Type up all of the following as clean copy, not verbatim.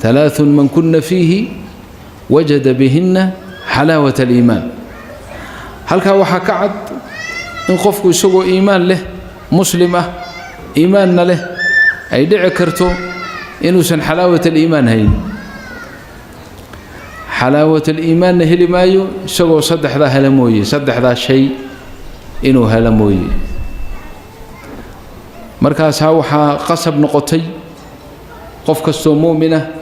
Halaaثun man kuna fiihi wajada bihina xalaawat aliimaan. Halkaa waxaa ka cad in qofku isagoo iimaan leh, muslim ah, iimaanna leh, ay dhici karto inuusan xalaawat aliimaan hayn. Xalaawat aliimaanna heli maayo isagoo saddexdaa hela mooye, saddexdaa shay inuu helo mooye. Markaasaa waxaa qasab noqotay qof kastoo mu'minah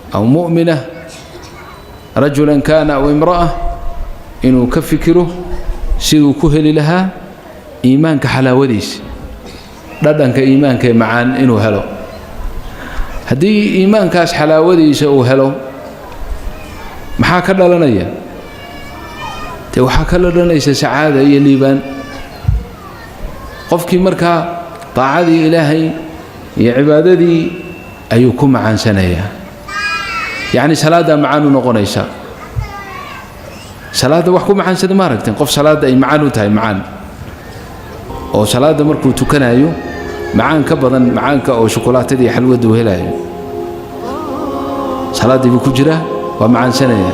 aw mu'mina, rajulan kaana aw imra'a, inuu ka fikiro siduu ku heli lahaa iimaanka xalaawadiisa, dhadhanka iimaanka ee macaan inuu helo. Haddii iimaankaas xalaawadiisa uu helo, maxaa ka dhalanaya? Dee waxaa ka dhalanaysa sacaada iyo liibaan. Qofkii markaa daacadii Ilaahay iyo cibaadadii ayuu ku macaansanayaa. Yacni salaaddaa macaan u noqonaysa. Salaadda wax ku macaansada ma aragteen? Qof salaadda ay macaan u tahay, macaan oo salaadda markuu tukanayo macaan ka badan macaanka oo shukulaatada iyo xalwadda uu helayo, salaaddii buu ku jiraa, waa macaansanayaa.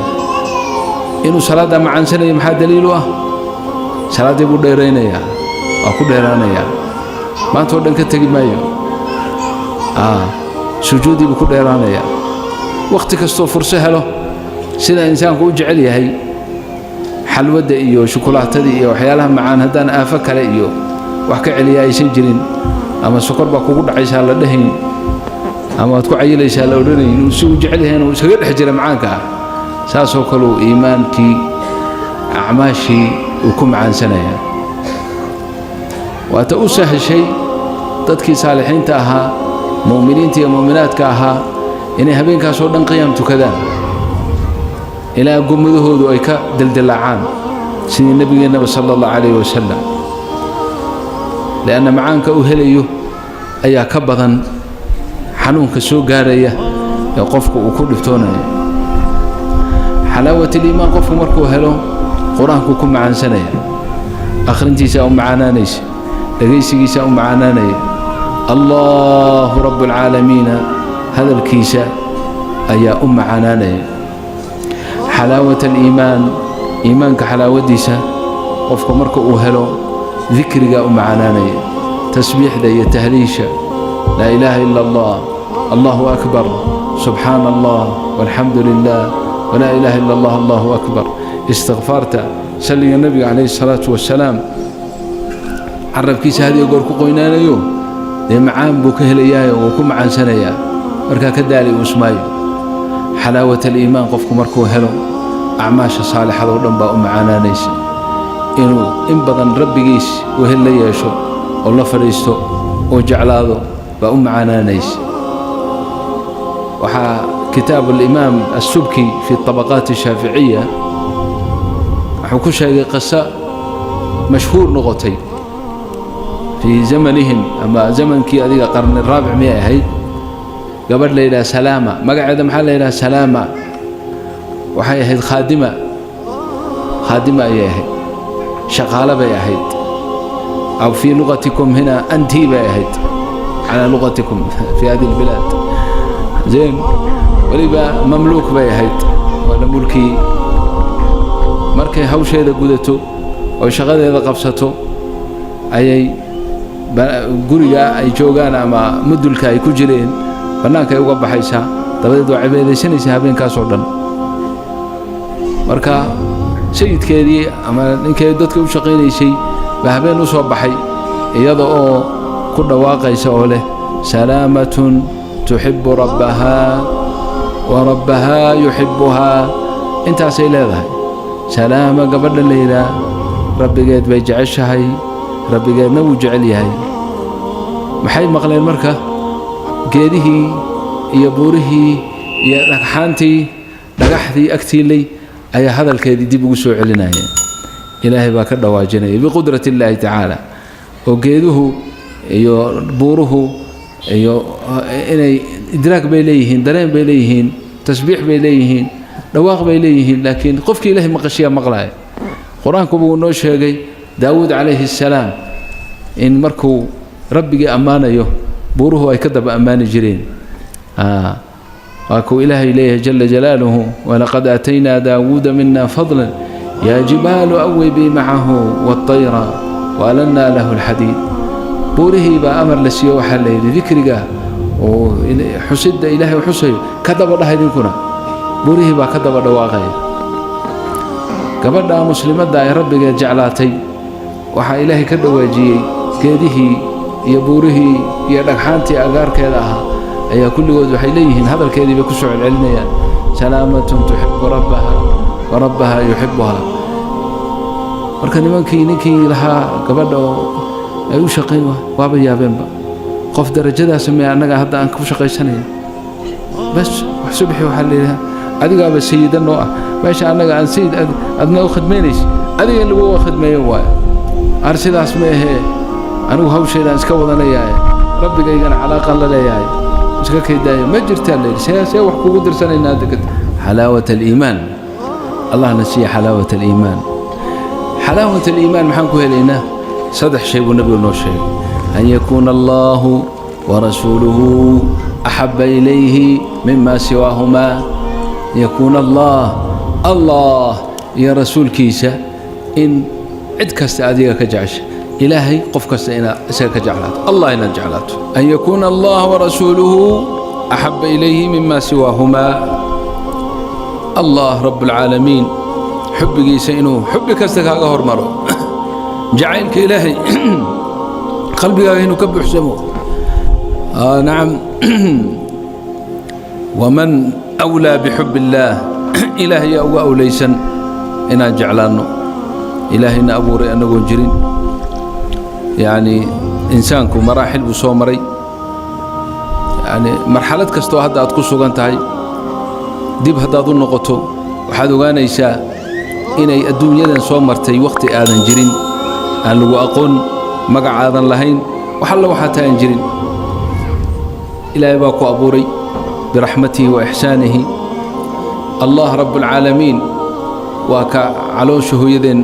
Inuu salaaddaa macaansanaya maxaa daliil u ah? Salaaddii buu dheeraynayaa, waa ku dheeraanayaa, maanta oo dhan ka tegi maayo, sujuuddii buu ku dheeraanayaa. Wakhti kastoo furso helo, sida insaanku u jecel yahay xalwadda iyo shukulaatada iyo waxyaalaha macaan, haddaan aafo kale iyo wax ka celiya aysan jirin, ama sokor baa kugu dhacaysaa la dhahayn, ama waad ku cayilaysaa la odhanayn, si uu jecel yahay inuu iskaga dhex jira macaanka ah, saasoo kale uu iimaankii, acmaashii uu ku macaansanayaa. Waata u sahashay dadkii saalixiinta ahaa, mu'miniinta iyo mu'minaadka ahaa, inay habeenkaasoo dhan qiyaam tukadaan ilaa gummadahoodu ay ka dildilaacaan, sidii nebigeennaba sala Allah calayh wasalam, lianna macaanka uu helayo ayaa ka badan xanuunka soo gaaraya ee qofku uu ku dhibtoonayo. Xalaawat aliimaan qofku markuu helo, Qur-aanku ku macaansanaya, akhrintiisaa u macaanaanaysa, dhegaysigiisaa u macaanaanaya, Allahu rabbulcaalamiina hadalkiisa ayaa u macaanaanaya. Xalaawat aliimaan, iimaanka xalaawadiisa qofku marka uu helo, dikrigaa u macaanaanaya, tasbiixda iyo tahliisha, laa ilaaha ila Allah, Allahu akbar, subxaana Allah, walxamdu lilah, walaa ilaaha ila Allah, Allahu akbar, istikfaarta, salliga Nebiga calayhi salaatu wasalaam, carabkiisa had iyo goor ku qoynaanayo, dee macaan buu ka helayaayo, wuu ku macaansanayaa, markaa ka daali uusmaayo. Xalaawat aliimaan qofku markuu helo, acmaasha saalixadoo dhan baa u macaanaanaysa. Inuu in badan Rabbigiis wehel la yeesho oo la fadhiisto oo jeclaado baa u macaanaanaysa. Waxaa kitaab alimaam Assubki fi طabaqaat ashaaficiya wuxuu ku sheegay qiso mashhuur noqotay fii zamanihim, ama zamankii adiga qarni raabic miyay ahayd. Gabadh la yidhaha Salaama, magaceeda maxaa la yidhaha? Salaama. Waxay ahayd khaadima, khaadima ayay ahayd, shaqaale bay ahayd, aw fii luqatikum hina antii bay ahayd, calaa luqatikum fi hadihi albilaad. Zayn, weliba mamluuk bay ahayd, waa la mulkii. Markay hawsheeda gudato oo shaqadeeda qabsato, ayay guriga ay joogaan ama mudulka ay ku jireen bannaanka ay uga baxaysaa, dabadeed waa cibaadaysanaysaa habeenkaasoo dhan. Marka sayidkeedii ama ninkay dadka u shaqaynaysay baa habeen u soo baxay iyada oo ku dhawaaqaysa oo leh: "Salaamatun tuxibu rabbahaa wa rabbahaa yuxibbuhaa." Intaasay leedahay. Salaama gabadha la yidhaah Rabbigeed bay jeceshahay, Rabbigeedna wuu jecel yahay. Maxay maqleen marka? Geedihii iyo buurihii iyo dhagxaantii, dhagaxdii agtiilay ayaa hadalkeedii dib ugu soo celinaya. Ilaahay baa ka dhawaajinaya biqudrati Illaahi tacaala, oo geeduhu iyo buuruhu iyo inay idraag bay leeyihiin, dareen bay leeyihiin, tasbiix bay leeyihiin, dhawaaq bay leeyihiin, laakiin qofkii Ilaahay maqashiyaa maqlaaya. Qur-aankuba uu noo sheegay Daawuud calayhi assalaam in markuu Rabbigii ammaanayo, buuruhu ay ka daba ammaani jireen. Waa kuu Ilaahay leeyahay jala jalaaluhu: "Walaqad aataynaa Daawuuda mina fadlan, yaa jibaalu awibii macahu waatayra waalanaa lahu alxadiid." Buurihii baa amar la siiyo. Waxaa la yidhi: "Dikriga oo xusidda Ilaahay xusayo ka daba dhaha idinkuna." Buurihii baa ka daba dhawaaqaya. Gabadha muslimadda ay Rabbigeed jeclaatay, waxaa Ilaahay ka dhawaajiyey geedihii iyo buurihii iyo dhagxaantii agaarkeeda ahaa ayaa kulligood waxay leeyihiin, hadalkeedii bay ku soo celcelinayaan: "Salaamatun tuxibu rabbaha wa rabbaha yuxibuha." Marka nimankii, ninkii lahaa gabadha oo ay u shaqayn, waaba yaabeenba. Qof darajadaa sameeya annaga hadda aan ku shaqaysanayn bas. Wax subaxi waxaa la yidhaha: "Adigaaba sayida noo ah meesha, annaga aan sayid adna u khidmaynaysa, adiga in lagu khidmeeyo waayo." Ar sidaas ma ahee, anigu hawshaydaan iska wadanayaaye, Rabbigaygana calaaqan la leeyahay, iska kaydaayo ma jirtaa la yidhi. See wax kugu dirsanaynaa? Deged xalaawat aliimaan, Allahna siiya xalaawat aliimaan. Xalaawat aliimaan maxaan ku helaynaa? Saddex shay buu Nebigu noo sheegay: an yakuuna Allahu warasuuluhu axaba ilayhi mima siwaahumaa, yakuuna Allah iyo rasuulkiisa in cid kasta adiga ka jecesha. Ilaahay qof kasta inaad isaga ka jeclaato, Allah inaad jeclaato. An yakuuna Allah warasuuluhu axaba ilayhi mima siwaahumaa. Allah rabb alcaalamiin xubbigiisa inuu xubbi kasta kaaga hormaro, jacaylka Ilaahay qalbigaaga inuu ka buuxsamo. Nacam, waman أwlaa bixub illaah? Ilaah yaa uga awlaysan inaan jeclaanno? Ilaahayna abuuray annagoon jirin. Yacni insaanku maraaxil buu soo maray. Yani marxalad kastoo hadda aad ku sugan tahay, dib haddaad u noqoto, waxaad ogaanaysaa inay adduunyadan soo martay wakhti aadan jirin, aan lagu aqoon, magac aadan lahayn, wax alla waxaa taa aan jirin. Ilaahay baa ku abuuray biraxmatihi wa ixsaanihi. Allah rabbulcaalamiin waa ka caloosha hooyadeen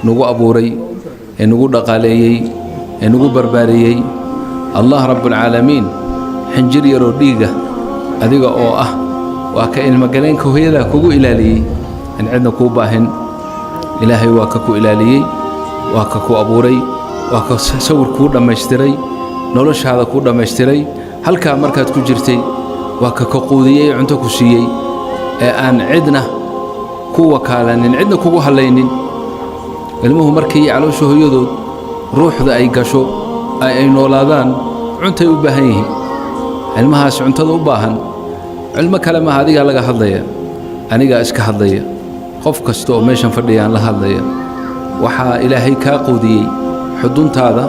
nagu abuuray, ee nagu dhaqaaleeyey, ee nagu barbaariyey. Allah rabbulcaalamiin xinjir yaroo dhiiga adiga oo ah waa ka ilmagaleenka hooyadaa kugu ilaaliyey, in cidna kuu baahin. Ilaahay waa ka ku ilaaliyey, waa ka ku abuuray, waa ka sawir kuu dhammaystiray, noloshaada kuu dhammaystiray. Halkaa markaad ku jirtay waa ka ka quudiyey, cunto ku siiyey, ee aan cidna ku wakaalanin, cidna kugu hallaynin. Ilmuhu markii caloosha hooyadood ruuxda ay gasho, ay noolaadaan, cuntay u baahan yihiin. Ilmahaas cuntada u baahan cilmo kale maaha. Adigaa laga hadlaya, anigaa iska hadlaya, qof kasta oo meeshan fadhiyaan la hadlaya. Waxaa Ilaahay kaa quudiyey xuduntaada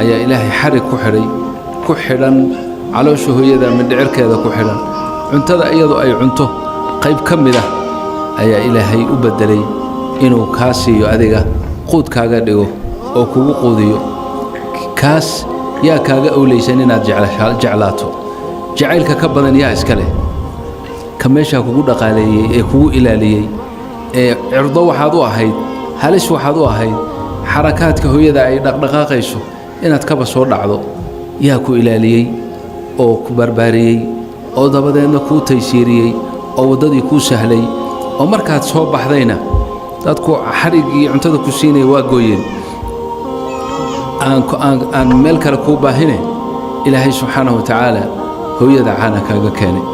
ayaa Ilaahay xarig ku xidhay, ku xidhan caloosha hooyada mindhicirkeeda ku xidhan. Cuntada iyadu ay cunto qayb ka mid ah ayaa Ilaahay u beddelay inuu kaa siiyo adiga, quud kaaga dhigo oo kugu quudiyo. Kaas yaa kaaga owlaysan inaad jeclaato? Jacaylka ka badan yaa iska leh? Ka meeshaa kugu dhaqaaleeyey ee kugu ilaaliyey, ee cirdo waxaad u ahayd, halis waxaad u ahayd xarakaadka hooyada ay dhaqdhaqaaqayso inaad kaba soo dhacdo, yaa ku ilaaliyey oo ku barbaariyey, oo dabadeedna kuu taysiiriyey, oo waddadii kuu sahlay, oo markaad soo baxdayna dadku xadhiggii cuntada ku siinaya waa gooyeen, aan meel kale kuu baahine, Ilaahay subxaanahu wa tacaala hooyada caana kaaga keenay?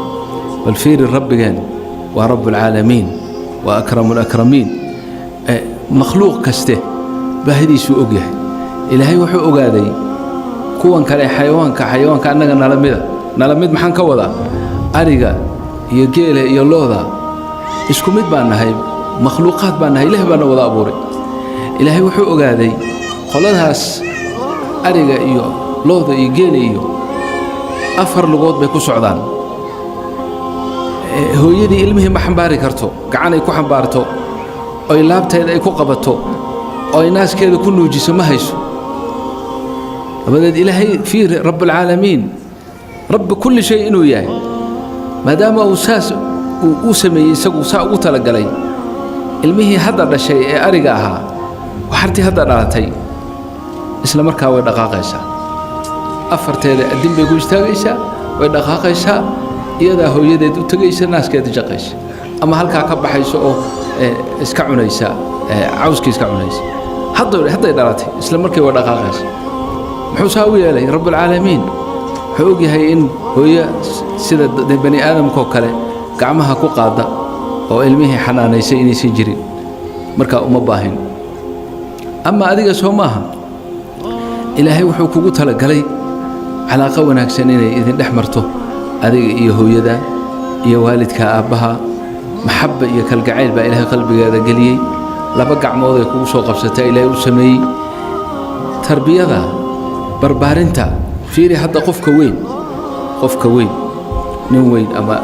Bal fiiri, Rabbigeen waa rabbulcaalamiin, waa akramu alakramiin. Makhluuq kaste baahidiisuu og yahay. Ilaahay wuxuu ogaaday kuwan kale, xayawaanka, xayawaanka annaga nala mida. Nala mid maxaan ka wadaa? Ariga iyo geela iyo looda isku mid baan nahay, makhluuqaad baan nahay, Ilaah baana wada abuuray. Ilaahay wuxuu ogaaday qoladaas ariga iyo looda iyo geela iyo afar lugood bay ku socdaan. Hooyadii ilmihii ma xambaari karto, gacanay ku xambaarto oy laabteeda ay ku qabato oo ay naaskeeda ku nuujiso ma hayso. Dabadeed Ilaahay, fiiri, rabbulcaalamiin, rabbi kulli shay inuu yahay, maadaama uu saas uu u sameeyey, isagu saa ugu talagalay, ilmihii hadda dhashay ee ariga ahaa, waxartii hadda dhalatay, isla markaa way dhaqaaqaysaa, afarteeda addin bay ku istaagaysaa, way dhaqaaqaysaa. Iyadaa hooyadeed u tegaysa, naaskeeda jaqaysa, ama halkaa ka baxaysa oo iska cunaysa cawskii, iska cunaysa. Hadda hadday dhalatay, isla markii waa dhaqaaqaysa. Muxuu saa u yeelay Rabbulcaalamiin? Wuxuu og yahay in hooyo sida bani aadamkaoo kale gacmaha ku qaada oo ilmihii xanaanaysay inaysan jirin, markaa uma baahin. Ama adiga soo maaha, Ilaahay wuxuu kugu talagalay calaaqo wanaagsan inay idin dhex marto, adiga iyo hooyada iyo waalidka aabbaha. Maxabba iyo kalgacayl baa Ilaahay qalbigeeda geliyey. Laba gacmood ay kugu soo qabsataa Ilaahay u sameeyey. Tarbiyada, barbaarinta, fiiri hadda qofka weyn, qofka weyn, nin weyn ama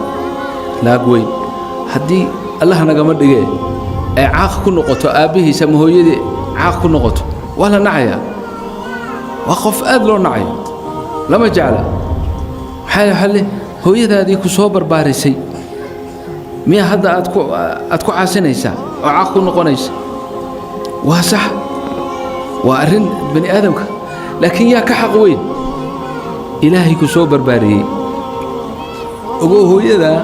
naag weyn, haddii Allah nagama dhigee ay caaq ku noqoto aabbihiis ama hooyadii caaq ku noqoto, waa la nacayaa. Waa qof aad loo nacayo, lama jecla. Maxaa le hooyadaadii ku soo barbaarisay miyaa hadda aad ku caasinaysaa oo caaq ku noqonaysa? Waa sax, waa arrin bani aadamka, laakiin yaa ka xaq weyn? Ilaahay ku soo barbaariyey. Ogow, hooyada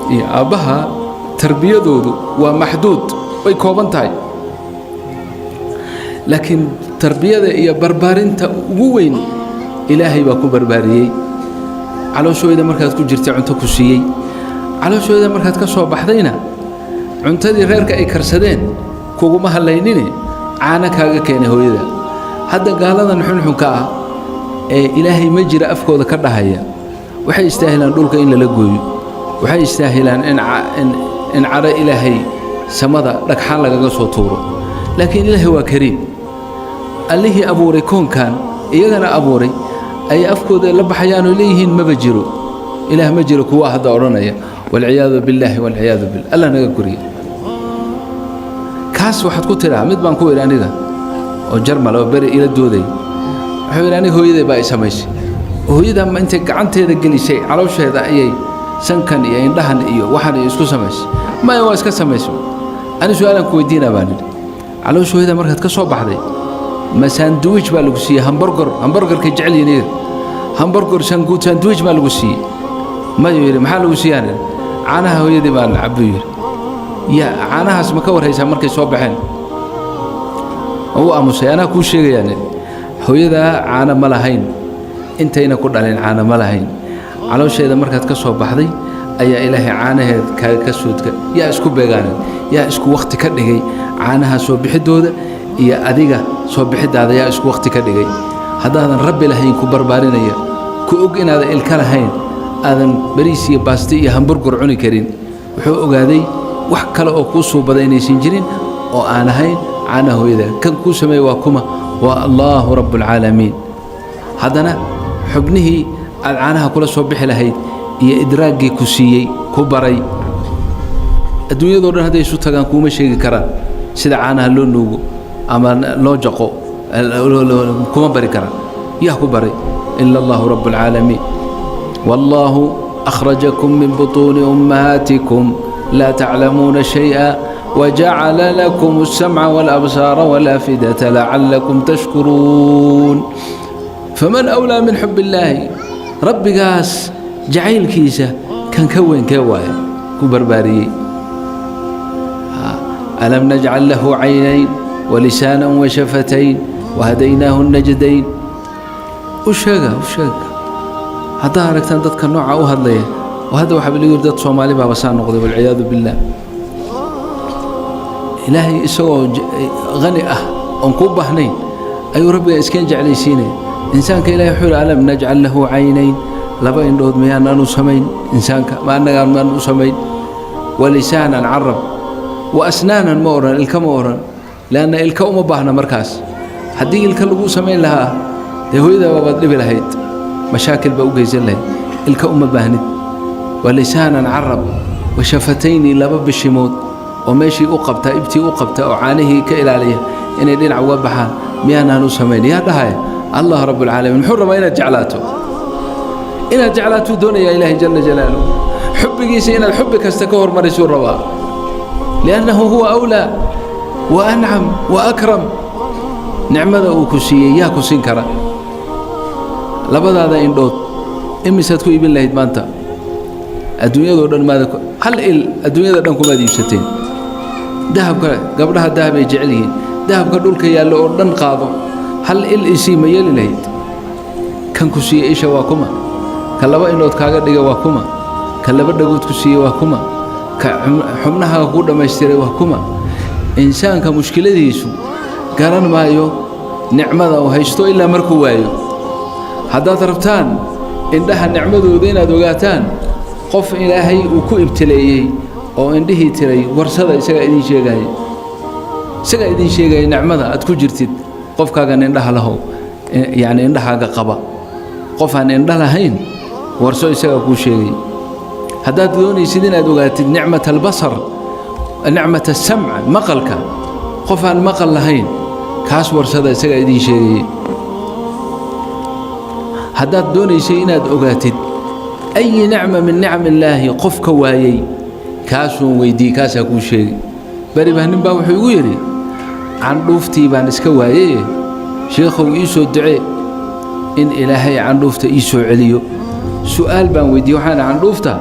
iyo aabbaha tarbiyadoodu waa maxduud, way kooban tahay, laakiin tarbiyada iyo barbaarinta ugu weyn Ilaahay baa ku barbaariyey. Calooshooda markaad ku jirtay cunto ku siiyey, calooshooda markaad ka soo baxdayna cuntadii reerka ay karsadeen kuguma hadlaynine, caano kaaga keenay hooyada. Hadda gaaladan xunxunka ah ee Ilaahay ma jira afkooda ka dhahaya waxay istaahilaan dhulka in lala gooyo, waxay istaahilaan in cadho Ilaahay samada dhagxaan lagaga soo tuuro. Laakiin Ilaahay waa kariim. Allihii abuuray koonkan, iyagana abuuray, ay afkooda la baxayaanoo leeyihiin maba jiro, Ilaah ma jiro, kuwa hadda odhanaya, walciyaadu billaahi, walciyaadu billah, Allah naga guriya. Kaas waxaad ku tidhaa, mid baan ku idhi aniga oo Jarmal oo beri ila dooday, wuxuu yidhi: "Aniga hooyaday baa i samaysay." Hooyadaa ma intay gacanteeda gelisay caloosheeda ayay sankan iyo indhahan iyo waxan iyo isku samaysay? Maya, waa iska samaysay. Ani su-aalaan ku weydiinaa baan idhi: caloosha hooyada markaad ka soo baxday, ma sandwich baa lagu siiyey? Hamburger, hamburgerkay jecel yihiin iyaga, hamburger sandwich baa lagu siiyey? Mayuu yidhi. Maxaa lagu siiyaan idhi? "Caanaha hooyadii baan cabbuu," yidhi. Ya caanahaas ma ka warhaysaa markay soo baxeen? U aamusay. Anaa kuu sheegayaan idhi: hooyadaa caano ma lahayn intayna ku dhalin, caano ma lahayn. Caloosheeda markaad ka soo baxday ayaa Ilaahay caanaheed kaaga ka soodka. Yaa isku beegaanen? Yaa isku wakhti ka dhigay caanaha soo bixiddooda iyo adiga soo bixiddaada? Yaa isku wakhti ka dhigay? Haddaadan Rabbi lahayn ku barbaarinaya, ku og inaadan ilka lahayn, aadan bariis iyo baasti iyo hamburger cuni karin, wuxuu ogaaday wax kale oo kuu suubada inaysan jirin oo aan ahayn caanaha hooyada. Kan kuu sameeye waa kuma? Waa Allaahu Rabbulcaalamiin. Haddana xubnihii aad caanaha kula soo bixi lahayd iyo idraaggii ku siiyey, ku baray, adduunyadoo dhan hadday isu tagaan kuuma sheegi karaan sida caanaha loo nuugo ama loo jaqo, kuma bari karaan. Yaa ku baray? Ila Allahu Rabbulcaalamiin. Wallaahu akhrajakum min butuuni ummahaatikum laa taclamuuna shayئa wajacala lakum الsamca wاlabsaara wاlafidata lacalakum tashkuruun. Faman awlaa min xub illaahi? Rabbigaas jacaylkiisa kan ka weyn kee waaya ku barbaariyey? Alam najcal lahu caynayn walisaanan washafatayn wahadaynaahu najdayn. U sheega, u sheega haddaa aragtaan dadka nooca u hadlaya. Oo hadda waxaa lagu yidhi dad Soomaali baaba saa noqday, walciyaadu billaah. Ilaahay isagoo hani ah oon kuu baahnayn ayuu Rabbiga iskeen jeclaysiinaya insaanka. Ilahay wuxuu yidhi: alam najcal lahu caynayn, laba indhood miyaanaan u samayn insaanka? Ma annagaan maan u samayn? Walisaanan, carab, wa asnaanan, ma odhan ilka, ma odhan, leanna ilka uma baahna. Markaas haddii ilka lagu samayn lahaa, dee hooyada baabaad dhibi lahayd, mashaakil baa u geysan lahayd. Ilka uma baahnid. Walisaanan, carab, wa shafatayni, laba bishimood oo meeshii u qabta, ibtii u qabta oo caanihii ka ilaaliya inay dhinac uga baxaan, miyaanaan u samayn? Yaa dhahaya? Allah Rabbulcaalamiin. Muxuu rabaa? Inaad jeclaato, inaad jeclaatuu doonayaa Ilaahay jalla jalaaluhu. Xubbigiisa inaad xubbi kasta ka hormarisuu rabaa, liannahu huwa awlaa wa ancam wa akram. Nicmada uu ku siiyey yaa ku siin kara? Labadaada indhood imisaad ku iibin lahayd maanta? Adduunyadoo dhan maada hal il adduunyada dhan kumaad iibsateen. Dahabka gabdhaha dahab ay jecel yihiin, dahabka dhulka yaallo oo dhan qaado, hal il isii ma yeeli lahayd? Kan ku siiye isha waa kuma? Ka laba inood kaaga dhiga waa kuma? Ka laba dhagood ku siiye waa kuma? Ka xubnahaaga kuu dhammaystiray waa kuma? Insaanka mushkiladiisu garan maayo nicmada uu haysto ilaa markuu waayo. Haddaad rabtaan indhaha nicmadooda inaad ogaataan, qof Ilaahay uu ku ibtileeyey oo indhihii tiray warsada, isagaa idiin sheegaya, isagaa idiin sheegaya nicmada aad ku jirtid. Qofkaagan indhaha lahow, yacni indhahaaga qaba, qof aan indho lahayn warso, isagaa kuu sheegay. Haddaad doonaysid inaad ogaatid nicmat albasar, nicmat asamc, maqalka, qof aan maqal lahayn kaas warsada, isagaa idiin sheegayay. Haddaad doonaysay inaad ogaatid أي nicma min nicam illaahi qofka waayey, kaasuun weyddiiyey, kaasaa kuu sheegay. Beri baa nin baa wuxuu igu yidhi, candhuuftii baan iska waayey, sheekhow ii soo ducee in Ilaahay candhuufta ii soo celiyo. Su'aal baan weydiiyey, waxaan candhuufta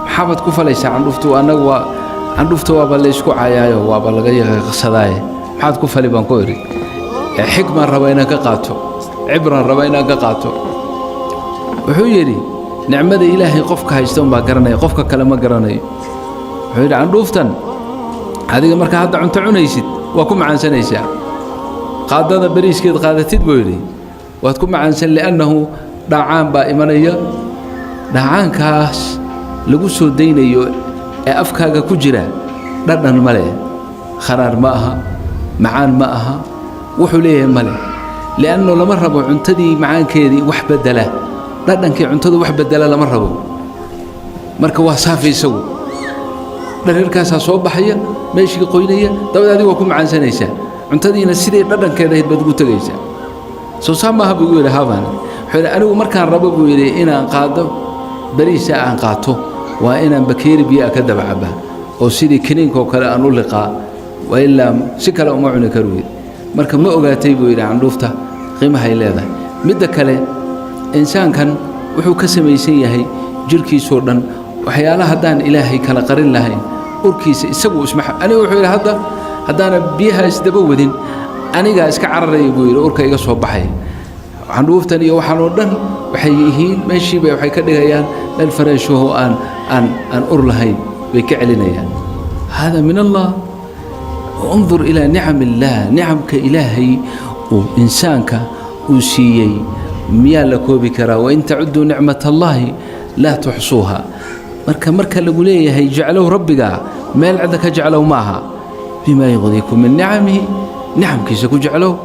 maxaabaad ku falaysaa? Candhuuftu annagu waa candhuufta, waaba laysku cayaayo, waaba laga yaqsadaaye, maxaad ku fali baan ku idhi. Xikmaan raba inaan ka qaato, cibraan raba inaan ka qaato. Wuxuu yidhi, nicmada Ilaahay qofka haysta unbaa garanaya, qofka kale ma garanayo. Wuxuu yidhi, candhuuftan adiga markaa hadda cunto cunaysid waa ku macaansanaysaa, qaadada beriiskeed qaadatid buu yidhi, waad ku macaansan, li'annahu dhaacaan baa imanaya. Dhacaankaas lagu soo daynayo ee afkaaga ku jira dhadhan ma leh, kharaar ma aha, macaan ma aha, wuxuu leeyahay ma leh, li'annu lama rabo cuntadii macaankeedii wax beddela, dhadhankii cuntada wax beddela lama rabo. Marka waa saafi, isagu dhareerkaasaa soo baxaya, meeshii qoynaya, dabadeed adiga waa ku macaansanaysaa, cuntadiina sidii dhadhankeeda ahayd baad ugu tegaysaa. Soo saa maaha buu igu yidhi. Haabaan wuxuu yidhi, anigu markaan rabo buu yidhi inaan qaado beriisa aan qaato, waa inaan bakeeri biyo ah ka daba cabbaa oo sidii kiniinkoo kale aan u liqaa, waa ilaa si kale uma cuni karu yidhi. Marka ma ogaatay buu yidhi candhuufta qiimahay leedahay. Midda kale, insaankan wuxuu ka samaysan yahay jirhkiisoo dhan waxyaalaha haddaan Ilaahay kala qarin lahayn, urkiisa isagu isma. Aniga wuxuu yidhi, hadda haddaana biyaha isdaba wadin anigaa iska cararaya buu yidhi, urka iga soo baxaya. Candhuuftan iyo waxaan oo dhan waxay yihiin meeshiiba waxay ka dhigayaan meel fareeshahoo aan ur lahayn bay ka celinayaan. Hada min Allah. انظر إلى نعم الله, nicamka Ilaahay uu insaanka uu siiyey miyaa la koobi karaa? وإن تعدوا نعمة الله لا تحصوها. Marka lagu leeyahay jeclow Rabbiga, meel cidda ka jeclow ma aha. بما يغنيكم من نعمه, nicamkiisa ku jeclow.